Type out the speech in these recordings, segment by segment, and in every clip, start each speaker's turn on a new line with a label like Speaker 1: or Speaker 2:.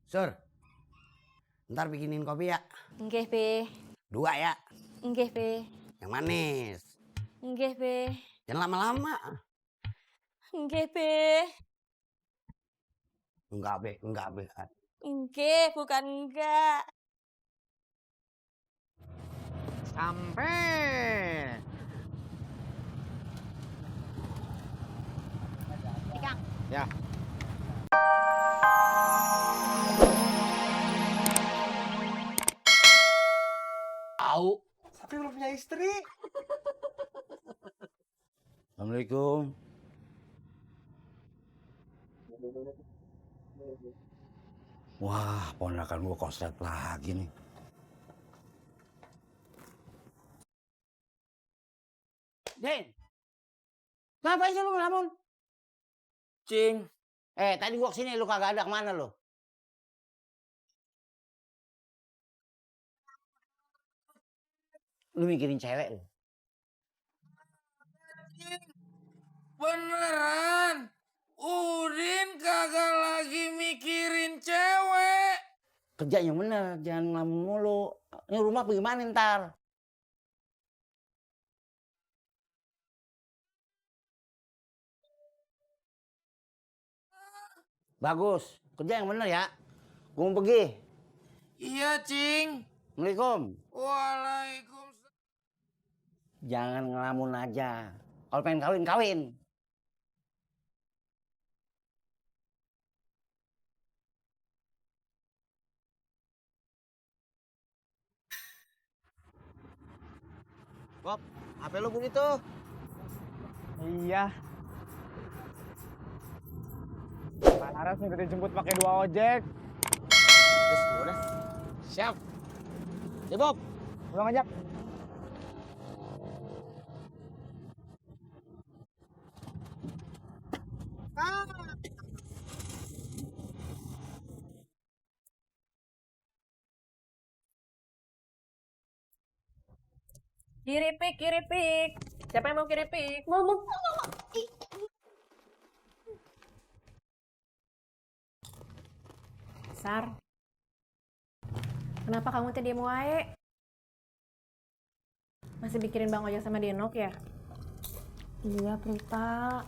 Speaker 1: Sur, ntar bikinin kopi ya.
Speaker 2: Nggih, Be.
Speaker 1: 2 ya.
Speaker 2: Nggih, Be.
Speaker 1: Yang manis.
Speaker 2: Nggih, Be.
Speaker 1: Jangan lama-lama.
Speaker 2: Nggih, Be.
Speaker 1: Enggak, Be.
Speaker 2: Nggih, bukan enggak.
Speaker 3: Sampai.
Speaker 2: Kang.
Speaker 3: Ya.
Speaker 1: Tahu.
Speaker 3: Tapi belum punya istri.
Speaker 1: Assalamualaikum. Wah, ponakan gua konslet lagi nih. Den, ngapain sih lu ngelamun?
Speaker 3: Cing.
Speaker 1: Tadi gua kesini lu kagak ada, kemana lu? Lu mikirin cewek lu?
Speaker 3: Beneran. Udin kagak lagi mikirin cewek.
Speaker 1: Kerja yang bener, jangan ngelamun mulu. Ini rumah bagaimana ntar? Bagus, kerja yang bener ya. Gua mau pergi.
Speaker 3: Iya, Cing.
Speaker 1: Assalamualaikum.
Speaker 3: Waalaikumsalam.
Speaker 1: Jangan ngelamun aja. Kalau pengen kawin, kawin. Bob, HP lu begitu?
Speaker 4: Iya. Pak Laras minta dijemput pakai 2 ojek.
Speaker 1: Udah. Siap. Ya, Bob.
Speaker 4: Pulang aja.
Speaker 2: Kiripik. Siapa yang mau kiripik? Mau. Sar. Kenapa kamu tadi mau wae? Masih mikirin Bang Ojek sama Denok ya?
Speaker 5: Iya Prita,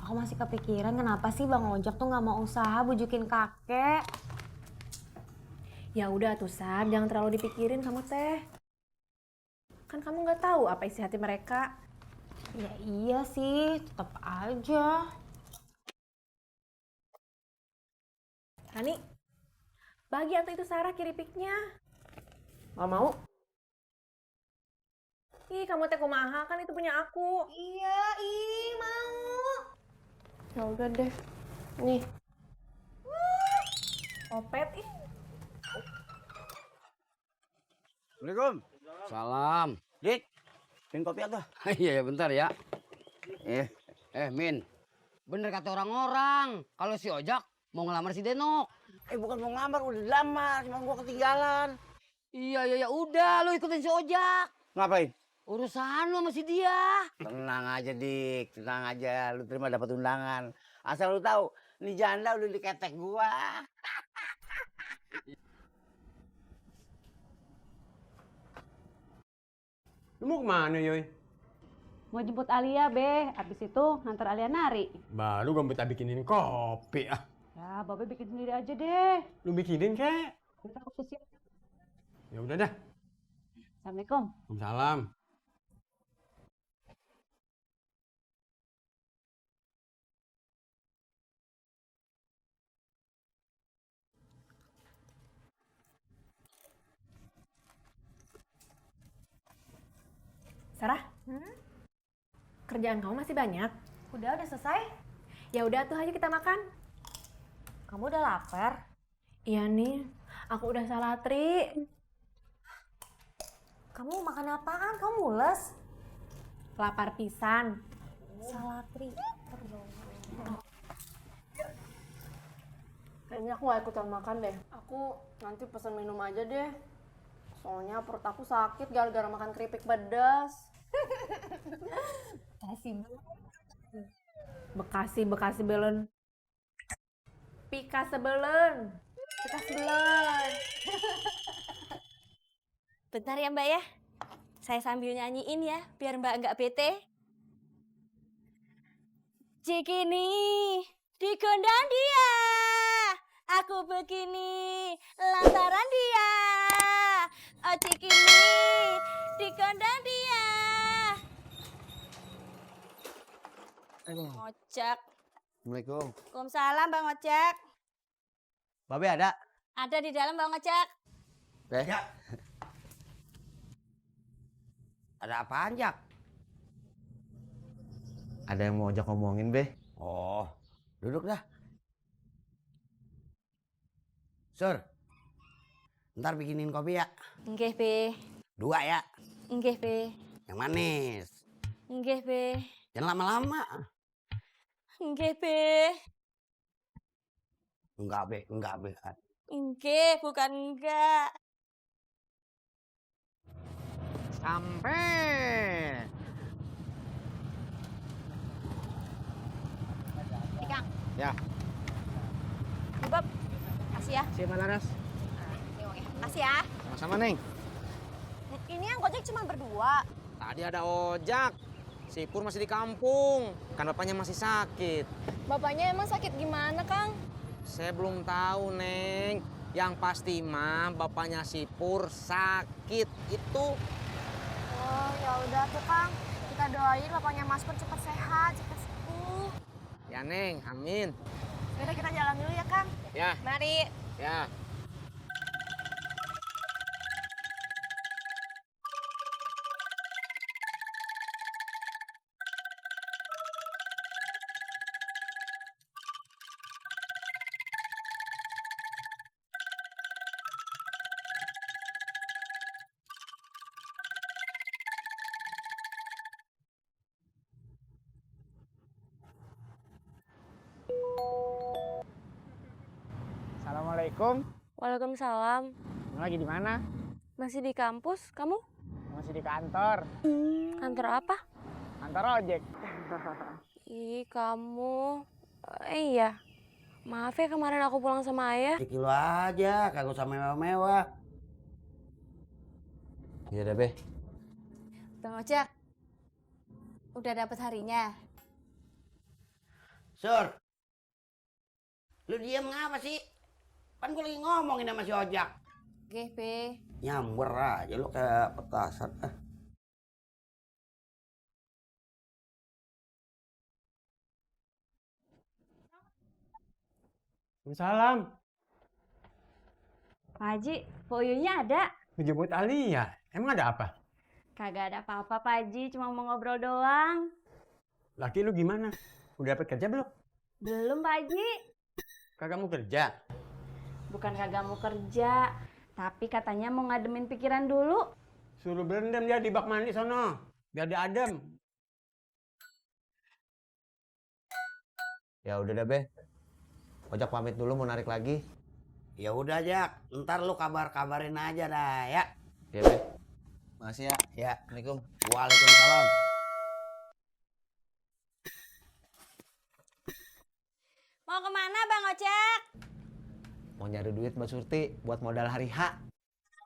Speaker 5: aku masih kepikiran kenapa sih Bang Ojek tuh nggak mau usaha bujukin kakek.
Speaker 2: Ya udah tuh Sar, jangan terlalu dipikirin kamu teh. Kan kamu nggak tahu apa isi hati mereka.
Speaker 5: Ya iya sih, tetap aja.
Speaker 2: Rani, bagi atau itu Sarah kiripiknya. Nggak mau? Ih, kamu teh kumaha, kan itu punya aku.
Speaker 5: Iya, mau.
Speaker 2: Ya udah deh. Nih. Opet ih.
Speaker 1: Assalamualaikum. Salam. Dik, min kopi atau? Iya, bentar ya. Min. Bener kata orang-orang, kalau si Ojak mau ngelamar si Denok. Bukan mau ngelamar, udah dilamar, cuma gua ketinggalan. Iya, udah, lu ikutin si Ojak. Ngapain? Urusan lu sama si dia. Tenang aja, Dik. Tenang aja, lu terima dapat undangan. Asal lu tahu, nih janda udah diketek gua.
Speaker 6: Lu mau kemana, Yoy?
Speaker 7: Mau jemput Alia, Be. Abis itu ngantar Alia nari.
Speaker 6: Baru gue minta bikinin kopi.
Speaker 7: Ya, Babe bikin sendiri aja deh.
Speaker 6: Lu bikinin, kek?
Speaker 7: Udah aku siap.
Speaker 6: Ya udah dah.
Speaker 7: Assalamualaikum.
Speaker 6: Waalaikumsalam.
Speaker 2: Sarah? Kerjaan kamu masih banyak?
Speaker 5: Udah selesai?
Speaker 2: Ya udah tuh, ayo kita makan.
Speaker 5: Kamu udah lapar?
Speaker 2: Iya nih, aku udah salah tri.
Speaker 5: Kamu makan apaan? Kamu mules?
Speaker 2: Lapar pisan.
Speaker 5: Salatri.
Speaker 8: Kayaknya aku gak ikutan makan deh. Aku nanti pesen minum aja deh. Soalnya perut aku sakit gara-gara makan keripik pedas.
Speaker 2: Bekasi Belen. Pika sebelen.
Speaker 5: Bekas belum.
Speaker 9: Bentar ya Mbak ya. Saya sambil nyanyiin ya, biar Mbak nggak bete. Cikini, digondang dia. Aku begini, lantaran dia. Oh Cikini, digondang dia. Ojek.
Speaker 1: Assalamualaikum.
Speaker 9: Waalaikumsalam Bang Ojek.
Speaker 1: Babe ada?
Speaker 9: Ada di dalam Bang Ojek.
Speaker 1: Ya. Ada apaan, Jak?
Speaker 4: Ada yang mau ojek ngomongin, Be.
Speaker 1: Oh, duduk dah. Sur, ntar bikinin kopi ya.
Speaker 9: Nggih, Be.
Speaker 1: 2 ya.
Speaker 9: Nggih, Be.
Speaker 1: Yang manis.
Speaker 9: Nggih, Be.
Speaker 1: Jangan lama-lama.
Speaker 9: Nggih, Be.
Speaker 1: Enggak, Be.
Speaker 9: Nggih, bukan enggak.
Speaker 4: Sampai.
Speaker 9: Nih, Kang.
Speaker 4: Ya.
Speaker 9: Nih, Bob. Kasih ya.
Speaker 4: Siapa Laras?
Speaker 9: Nih, uangnya. Kasih ya.
Speaker 4: Sama-sama, Neng.
Speaker 9: Ini yang gojek cuma berdua.
Speaker 3: Tadi ada ojak. Si Pur masih di kampung. Kan bapaknya masih sakit.
Speaker 8: Bapaknya emang sakit gimana, Kang?
Speaker 3: Saya belum tahu, Neng. Yang pasti mah bapaknya si Pur sakit. Itu.
Speaker 8: Oh, ya udah tuh, Kang. Kita doain bapaknya Mas Pur cepat sehat, cepat sembuh.
Speaker 3: Ya, Neng. Amin.
Speaker 8: Yaudah kita jalan dulu ya, Kang.
Speaker 3: Ya.
Speaker 8: Mari.
Speaker 3: Ya.
Speaker 4: Assalamualaikum.
Speaker 8: Waalaikumsalam.
Speaker 4: Kamu lagi di mana?
Speaker 8: Masih di kampus, kamu?
Speaker 4: Masih di kantor.
Speaker 8: Kantor apa?
Speaker 4: Kantor ojek.
Speaker 8: Ih, kamu. Iya. Maaf ya kemarin aku pulang sama ayah.
Speaker 1: Ciki lu aja, kagak usah mewah-mewah.
Speaker 3: Iya dah, Be.
Speaker 9: Bang Ojek. Udah dapat harinya.
Speaker 1: Sur, lu diem ngapa sih? Kan gue lagi ngomongin sama si ojak.
Speaker 9: Nggih, Be.
Speaker 1: Nyamber aja lu kayak petasan.
Speaker 6: Salam.
Speaker 7: Pak Haji, Pak Uyunya ada?
Speaker 6: Ngejemput Alia. Emang ada apa?
Speaker 7: Kagak ada apa-apa Pak Haji, cuma mau ngobrol doang.
Speaker 6: Laki lu gimana? Udah dapat kerja belum?
Speaker 7: Belum Pak Haji.
Speaker 6: Kagak mau kerja?
Speaker 7: Bukan kagak mau kerja, tapi katanya mau ngademin pikiran dulu.
Speaker 6: Suruh berendam dia di bak mandi sono. Biar dia adem.
Speaker 3: Ya udah dah, Be. Ojak pamit dulu mau narik lagi.
Speaker 1: Ya udah, Jak. Ntar lu kabarin aja dah ya.
Speaker 3: Ya, Be. Makasih ya.
Speaker 1: Ya.
Speaker 3: Assalamualaikum.
Speaker 1: Waalaikumsalam.
Speaker 9: Mau kemana Bang Ojek?
Speaker 3: Mau nyari duit Mbak Surti buat modal hari H.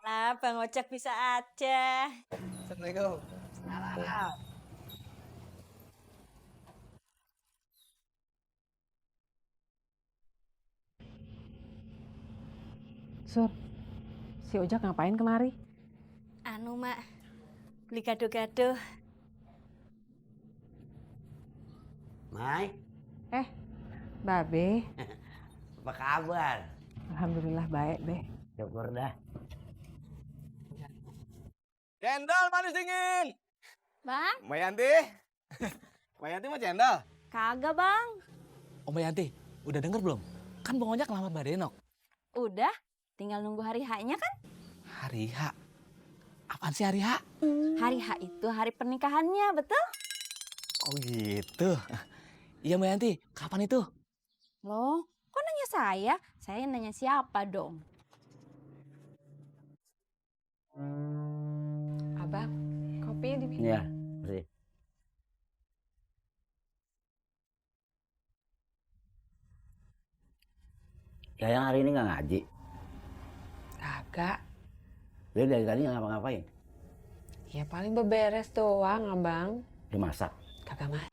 Speaker 9: Nah, Bang Ojek bisa aja.
Speaker 3: Assalamualaikum.
Speaker 7: Sur, si Ojak ngapain kemari?
Speaker 9: Anu, Mak. Beli gado-gado.
Speaker 1: Mai,
Speaker 7: Babe,
Speaker 1: apa kabar?
Speaker 7: alhamdulillah baik, Be.
Speaker 1: Syukur dah.
Speaker 3: Cendol manis dingin.
Speaker 9: Bang?
Speaker 3: Mbak Yanti. Mbak Yanti mau cendol?
Speaker 9: Kagak, Bang.
Speaker 10: Oh Mbak Yanti, udah denger belum? Kan Bang Ojak ngelamar Mbak Denok.
Speaker 9: Udah, tinggal nunggu hari H-nya kan?
Speaker 10: Hari H? Apaan sih hari H?
Speaker 9: Hari H itu hari pernikahannya, betul?
Speaker 10: Oh gitu. Iya Mbak Yanti, kapan itu?
Speaker 9: Loh, kok nanya saya? Saya nanya siapa dong?
Speaker 8: Abang, kopinya diminum.
Speaker 1: Iya, bersih. Yayang hari ini nggak ngaji.
Speaker 11: Kagak.
Speaker 1: Dia dari tadi nggak ngapa-ngapain.
Speaker 11: Ya paling beberes doang, Abang.
Speaker 1: Dia masak.
Speaker 11: Kagak mah.